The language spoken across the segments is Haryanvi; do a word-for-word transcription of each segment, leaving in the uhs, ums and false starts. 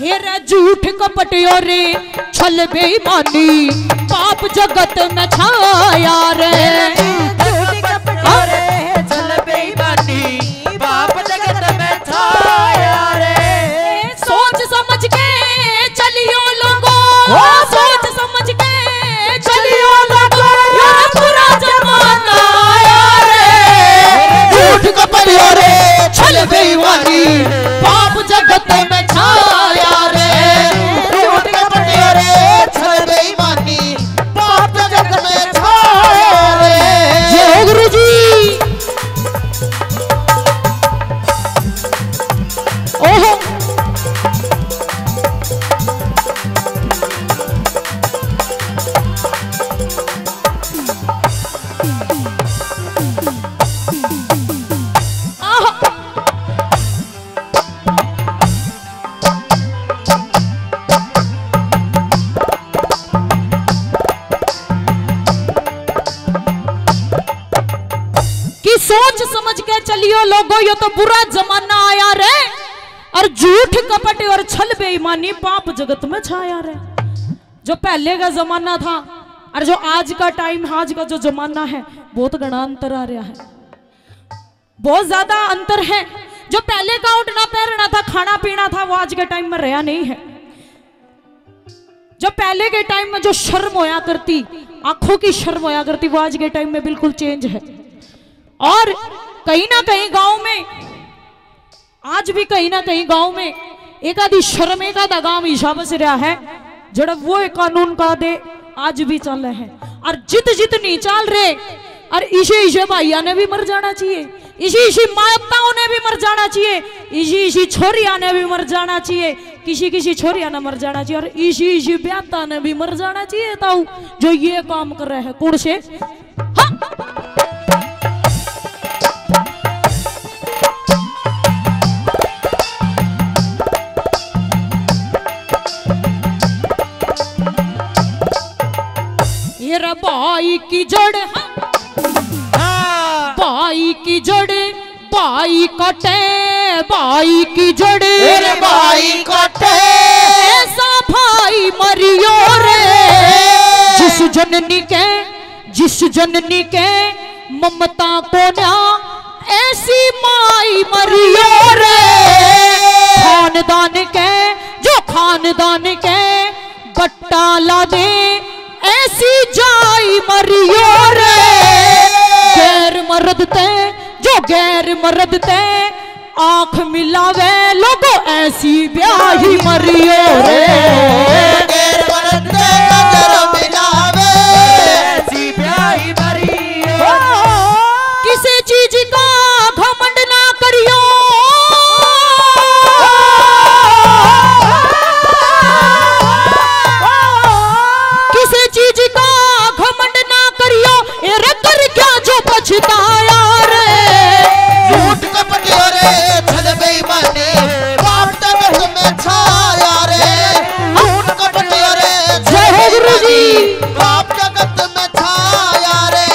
हे रे झूठ कपट और छल बेईमानी, पाप जगत में छाया रे। झूठ कपट और छल बेईमानी, पाप जगत में छाया रे। सोच समझ के चलियो लोगो, ओ सोच समझ के चलियो लोगो, ये बुरा जमाना आया रे। झूठ कपट और छल बेईमानी, पाप जगत में छाया रे। झूठ कपट और छल बेईमानी, पाप जगत में छाया रे। जय हो गुरु जी। ओहो। आहा। कि सोच समझ के चलियो लोगो, यो तो बुरा जमाना आया रे। और झूठ कपट और छल बेईमानी पाप जगत में छाया रे। जो पहले का जमाना था और जो आज का टाइम है, आज का जो जमाना है, बहुत घना अंतर आ रहा है, बहुत ज्यादा अंतर है। जो पहले का उठना पहनना था, खाना पीना था, वो आज के टाइम में रहा नहीं है। जो पहले के टाइम में जो शर्म होया करती, आंखों की शर्म होया करती, वो आज के टाइम में बिल्कुल चेंज है। और कहीं ना कहीं गांव में, आज भी कहीं ना कहीं गांव में एक आधी शर्म, एक आधा गांव हिसाब से रहा है, जड़ा वो एक कानून का दे आज भी चाले है। और जित जित नहीं चाल रहे, और इसे इसे भाइया ने भी मर जाना चाहिए, इसी इसी माताओं ने भी मर जाना चाहिए, इसी इसी छोरिया ने भी मर जाना चाहिए, किसी किसी छोरिया ने मर जाना चाहिए, और इसी इसी ब्याता ने भी मर जाना चाहिए। ताऊ जो ये काम कर रहे हैं, कौन से? हाँ। ये रे भाई की जड़, हाँ। हाँ। भाई की जड़ भाई कटे, भाई की जड़। अरे भाई कटे। ऐसा भाई मरियो रे। जिस जननी के, जिस जननी के ममता कोन्या, ऐसी माई मरियो रे। खानदान के, जो खानदान के बट्टा ला दे, ऐसी जाई मरियो रे। गैर मर्द ते, जो गैर मर्द ते आंख मिलावे, लोगो ऐसी ब्याही मरियो रे। गैर मर्द ते नजर मिलावे, ऐसी ब्याही मरियो। किसी चीज का घमंड ना करियो, किसी चीज का घमंड ना करियो, ए रे कर क्या जो पछताया रे। झूठ कपट रे, छल बेईमानी, पाप जगत में छाया रे। झूठ कपट रे, जय हो गुरु जी। पाप जगत में छाया रे।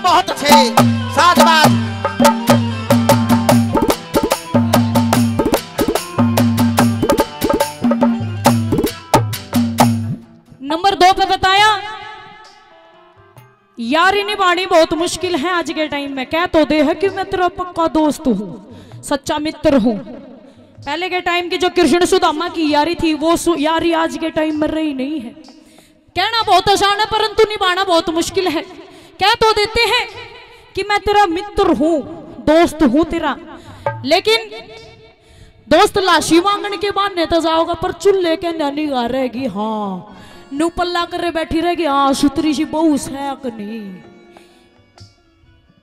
बहुत अच्छे, शाबाश। नंबर दो पे बताया, यारी निभानी बहुत मुश्किल है आज के टाइम में। कह तो दे है कि मैं तेरा पक्का दोस्त हूँ, सच्चा मित्र हूँ। पहले के टाइम की जो कृष्ण सुदामा की यारी थी, वो सु-, यारी आज के टाइम में रही नहीं है। कहना बहुत आसान है, परंतु निभाना बहुत मुश्किल है। कह तो देते हैं कि मैं तेरा मित्र हूँ, दोस्त हूँ तेरा, लेकिन दोस्त लाशी मांगने के बहाने तो जाओगा, पर चूल्हे के न्या निगाह रहेगी। हाँ, न्यू पल्ला करे बैठी रहेगी। हाँ, सुतरी सी बहू सै कि नहीं।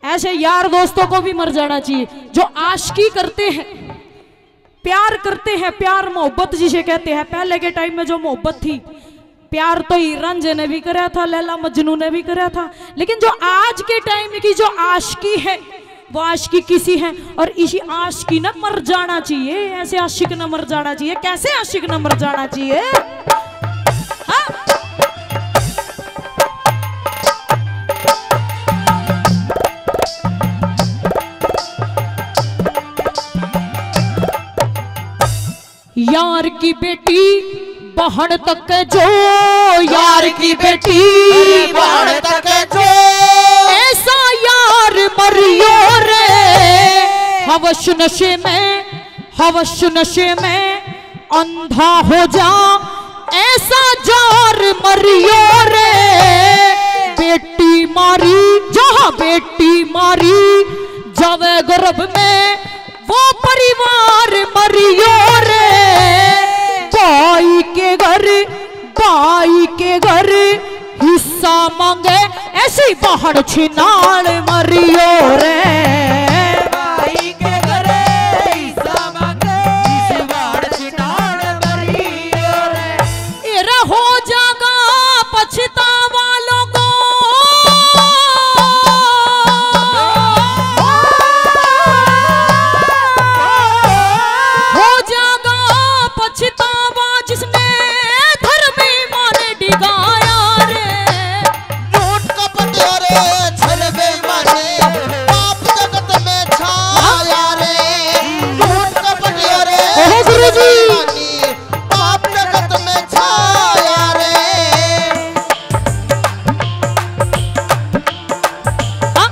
ऐसे यार दोस्तों को भी मर जाना चाहिए। जो आशिकी करते हैं, प्यार करते हैं, प्यार मोहब्बत जिसे कहते हैं, पहले के टाइम में जो मोहब्बत थी, प्यार तो हीर रांझे ने भी करया था, लैला मजनू ने भी करया था, लेकिन जो आज के टाइम की जो आशिकी है, वो आशिकी किसी है। और इसी आशिकी ने मर जाना चाहिए, ऐसे आशिक ने मर जाना चाहिए। कैसे आशिक ने मर जाना चाहिए? हाँ? यार की बेटी बहन तक जो, यार की बेटी बहन तक जो, ऐसा यार मरियो रे। हवस नशे में, हवस नशे में अंधा हो जा, ऐसा जार मरियो रे। बेटी मारी, जहाँ बेटी मारी जावे गर्भ में, वो परिवार मरियो रे। भाई के घर, भाई के घर हिस्सा मांगे, ऐसी बहन छिनाल मरियो रे। भाई के घर हिस्सा मांगे, ऐसी बहन छिनाल मरियो रे। एरा हो जागा पछतावा लोगो। हो जागा पछतावा जिसने धर्मी माने डिगाया रे। झूठ कपट रे, छल बेईमानी, पाप जगत में छाया रे। झूठ कपट रे, ओहो गुरु जी। छल बेईमानी, पाप जगत में छाया रे। हाँ।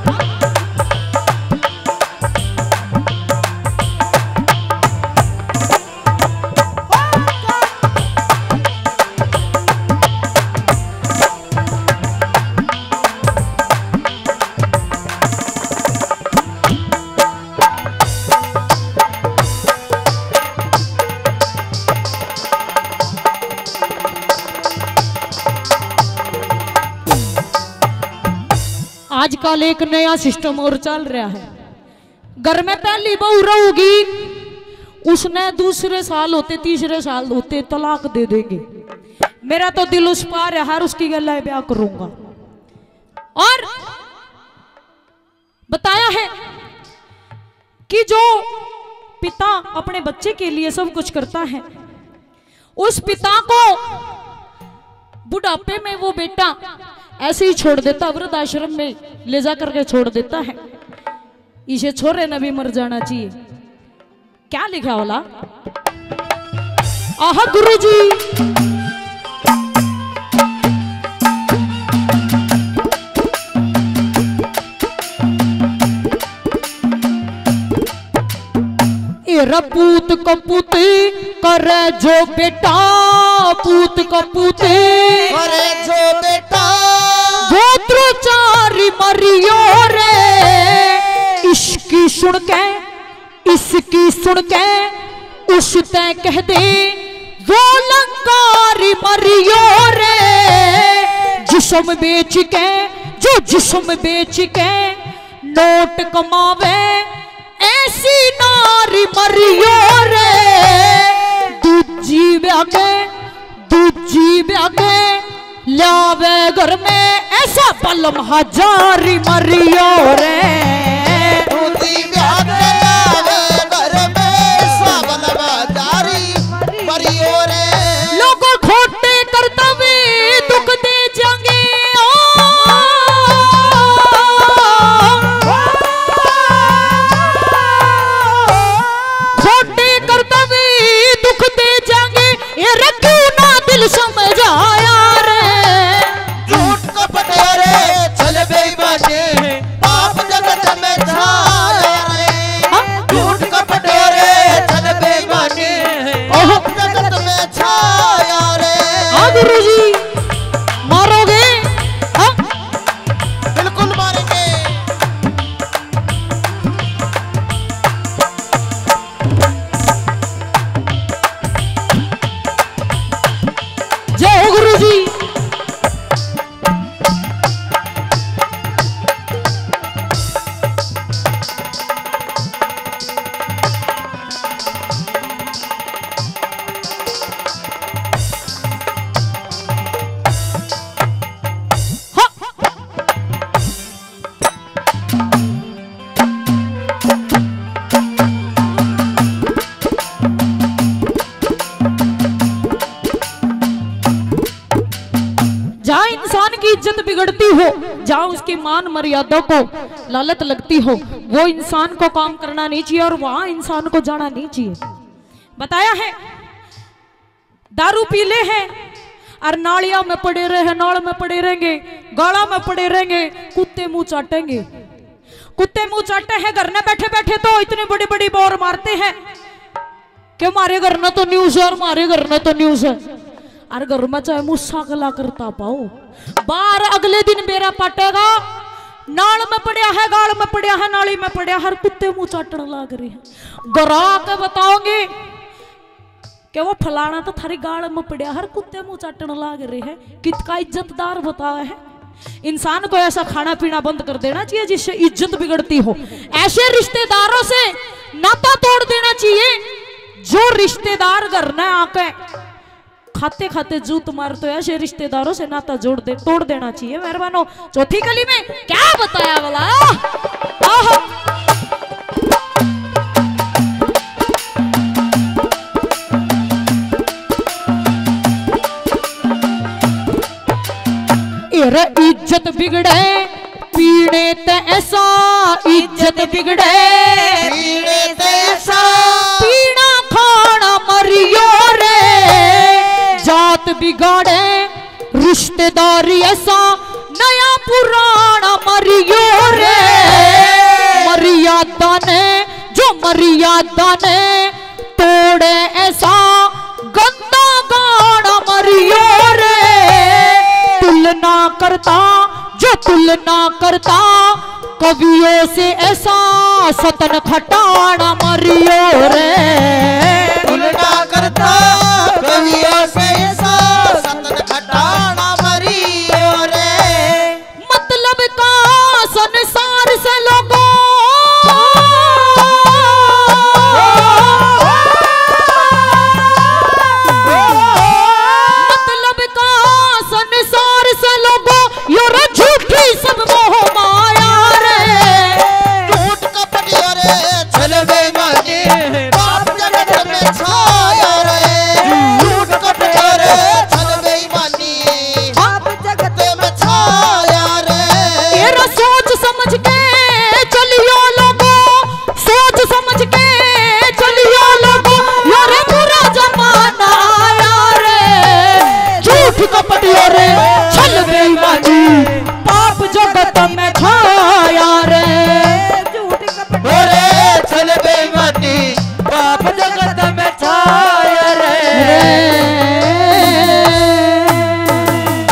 आजकल एक नया सिस्टम और चल रहा है, घर में पहली बहू रहूगी, उसने दूसरे साल होते, तीसरे साल होते तलाक दे देंगे। मेरा तो दिल उस पार है, हर उसकी गल्ला ब्याह करूंगा। और बताया है कि जो पिता अपने बच्चे के लिए सब कुछ करता है, उस पिता को बुढ़ापे में वो बेटा ऐसे ही छोड़ देता, वृद्धाश्रम में ले जा करके छोड़ देता है। इसे छोरे ने भी मर जाना चाहिए। क्या लिखा होला? आह गुरु जी। एरा पूत कपूत करे जो बेटा, पूत कपूत करे जो बेटा, वो द्रोचारी मरियो रे। इसकी सुन के, इसकी सुन के, उस तै कह दे वो लंकारी मरियो रे। जिस्म बेच के, जो जिस्म बेच के नोट कमावे, ऐसी नारी मरियो रे। दूजी ब्याह के, दूजी ब्याह के ल्यावे घर में, ऐसा बलम हजारी मरियो रे। दूजी ब्याह के ल्यावे घर में, ऐसा बलम हजारी मरियो रे। लोगों खोटे करतब दुख दे जाएंगे, ओ। खोटे करतब दुख दे जाएंगे, ये रखू ना दिल समझाया रे। झूठ कपट रे, छल बेईमानी, पाप जगत इज्जत बिगड़ती हो, जहाँ उसकी मान मर्यादा को लालत लगती हो, वो इंसान को काम करना नहीं चाहिए और वहाँ इंसान को जाना नहीं चाहिए। बताया है, दारू पी ले हैं और नालिया में पड़े रहे, नाल में पड़े रहेंगे, गाला में पड़े रहेंगे, कुत्ते मुंह चाटेंगे। कुत्ते मुंह चाटे हैं, घर में बैठे बैठे तो इतनी बड़ी बड़ी बोर मारते हैं कि हमारे घर में तो न्यूज़ है और हमारे घर में तो न्यूज़ है। और घर में चाहे मूसा कला करता पाओ, बाहर अगले दिन बेरा पाटेगा, नाल में पड़या है, गाल में पड़या है, नाली में पड़या है, हर कुत्ते मुंह चाटन लाग रहे हैं। घर आके बताओगे कि वो फलाना तो थारी गाल में पड़या, हर कुत्ते मुंह चाटन लाग रहे हैं। कितका इज्जतदार बतावे है। इंसान को ऐसा खाना पीना बंद कर देना चाहिए जिससे इज्जत बिगड़ती हो। ऐसे रिश्तेदारों से नाता तोड़ देना चाहिए। जो रिश्तेदार घर न आके खाते खाते जूत मारते हो, ऐसे रिश्तेदारों से नाता जोड़ दे, तोड़ देना चाहिए मेहरबानों। चौथी कली में क्या बताया भला? आहा। एरे इज्जत बिगड़े पीने ते ऐसा, इज्जत बिगड़े पीने ते ऐसा, पीना खाना मरियो रे, जात बिगाड़े रिश्तेदारी ऐसा, नया पुराना मरियो रे। मर्यादा ने, जो मर्यादा ने तोड़े ऐसा, गंदा गाना मरियो रे। तुलना करता, जो तुलना करता, कवियों से ऐसा, सतन खटाना मरियो रे। तुलना करता कवियों से ऐसा, सतन खटाना मरियो रे। मतलब का संसार से लोगों, मतलब का संसार से लोगों, यो रे झूठी सब मोह माया रे। झूठ कपट यो रे छल बेईमानी, पाप जगत में छाया रे। झूठ कपट यो रे छल बेईमानी, पाप जगत में छाया रे। तेरा सोच समझ के चलियो लोगों, सोच समझ के चलियो लोगों, यो रे बुरा जमाना आया रे। झूठ कपट यो रे छल बेईमानी, पाप जगत में छाया।